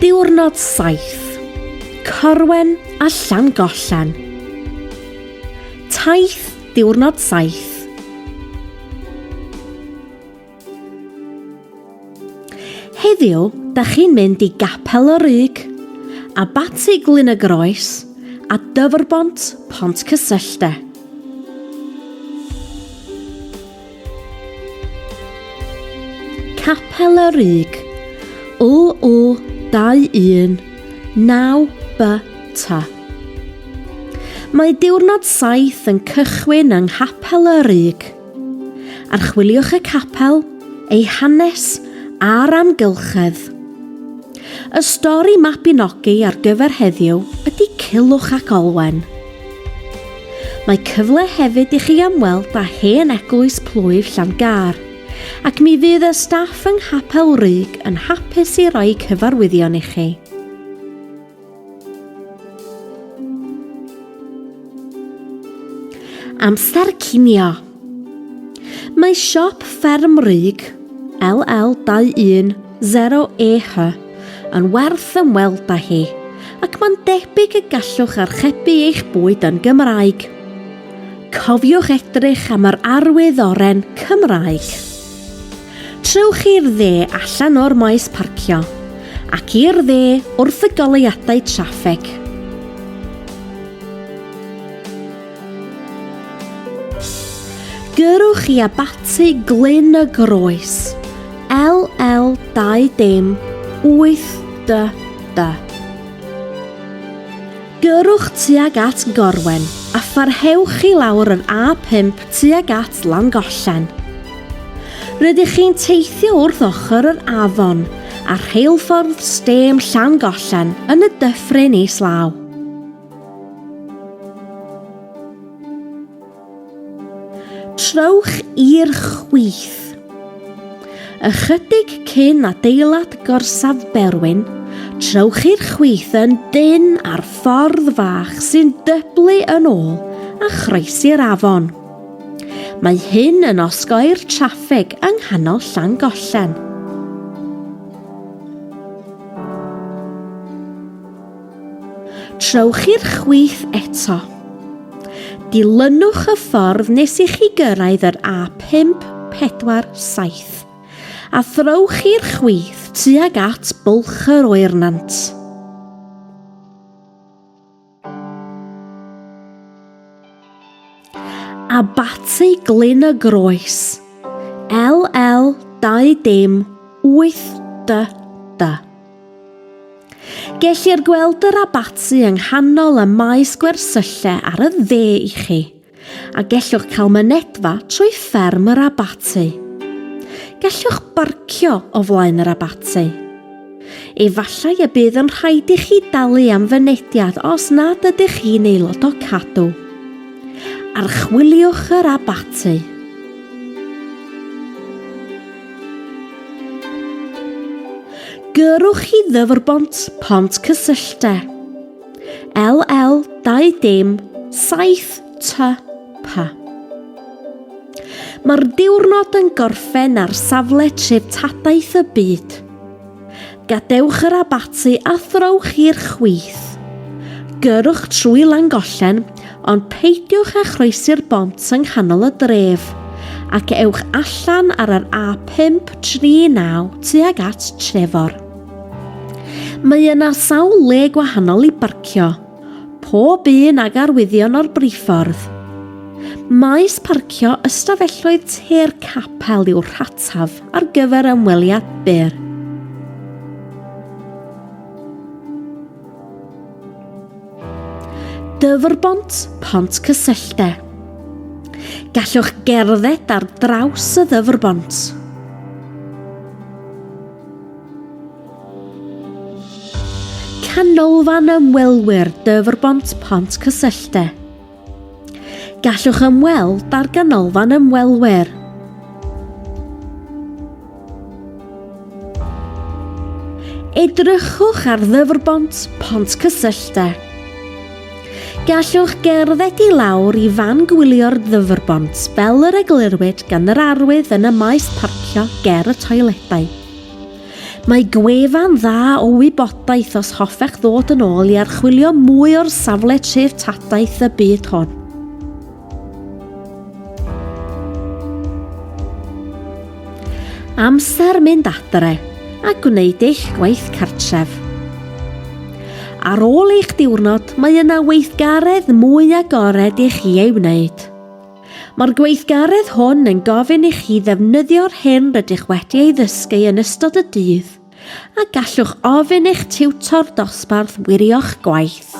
Diwrnod 7. Corwen a Llangollen. Taith diwrnod 7. Heddiw, da chi'n mynd i Gapel y Rug, Abaty Glyn y Groes a Dyfrbont Pont Cysyllte. Capel y Rug, LL 21 9BT. Mae diwrnod 7 yn cychwyn yng Nghapel y Rug. Archwiliwch y capel, ei hanes a'r amgylchedd. Y stori Mabinogi ar gyfer heddiw ydy Culhwch ac Olwen. Mae cyfle hefyd i chi ymweld â hen eglwys plwyf Llan-gâr, ac mi fydd y staff yng Nghapel Rug yn hapus i roi cyfarwyddion i chi. Amser cinio. Mae siop Fferm Rug, LL210EH, yn werth ymweld â hi, ac mae'n debyg y gallwch archebu eich bwyd yn Gymraeg. Cofiwch edrych am yr arwydd oren Cymraeg. Trowch i'r dde allan o'r maes parcio ac i'r dde wrth y goleuadau traffig. Gyrrwch i Abaty Glyn y Groes, LL 20 8 DD. Gyrrwch tuag at Gorwen a pharhewch i lawr yr A5 tuag at Langollen. Rydych chi'n teithio wrth ochr yr afon a rheilffordd stêm Llangollen yn y dyffryn islaw. Trowch i'r chwith. Ychydig cyn adeilad gorsaf Berwyn, trowch i'r chwith yn dynn ar ffordd fach sy'n dyblu yn ôl a chroesi'r afon. Mae hyn yn osgoi'r traffig yng nghanol Llangollen. Trowch i'r chwith eto. Dilynwch y ffordd nes i chi gyrraedd yr A547 a throwch i'r chwith tuag at Bwlch yr Oernant. Abaty Glyn y Groes, LL 20 8DD. Gellir gweld yr abaty yng nghanol y maes gwersylla ar y dde i chi, a gellwch cael mynedfa trwy fferm yr abaty. Gellwch barcio o flaen yr abaty. Efallai y bydd yn rhaid i chi dalu am fynediad os nad ydych chi'n aelod o Cadw. Archwiliwch yr abaty. Gyrrwch i Ddyfrbont Pont Cysyllte. LL 20 7 TP. Mae'r diwrnod yn gorffen ar safle treftadaeth y byd. Gadewch yr abaty a throwch i'r chwith. Gyrrwch trwy Langollen, ond peidiwch â chroesi'r bont yng nghanol y dref, ac ewch allan ar yr A539 tuag at Trefor. Mae yna sawl le gwahanol i barcio, pob un ag arwyddion o'r briffordd. Maes parcio ystafelloedd te'r capel yw'r rhataf ar gyfer ymweliad byr. Dyfrbont Pont Cysyllte. Gallwch gerdded ar draws y ddyfrbont. Canolfan Ymwelwyr Dyfrbont Pont Cysyllte. Gallwch ymweld â'r ganolfan ymwelwyr. Edrychwch ar ddyfrbont Pont Cysyllte. Gallwch gerdded i lawr i fan gwylio'r ddyfrbont fel yr eglurwyd gan yr arwydd yn y maes parcio ger y toiledau. Mae gwefan dda o wybodaeth os hoffech ddod yn ôl i archwilio mwy o'r safle treftadaeth y byd hwn. Amser mynd adre a gwneud eich gwaith cartref. Ar ôl eich diwrnod, mae yna weithgaredd mwy agored i chi ei wneud. Mae'r gweithgaredd hwn yn gofyn i chi ddefnyddio'r hyn rydych wedi ei ddysgu yn ystod y dydd, a gallwch ofyn i'ch tiwtor dosbarth wirio'ch gwaith.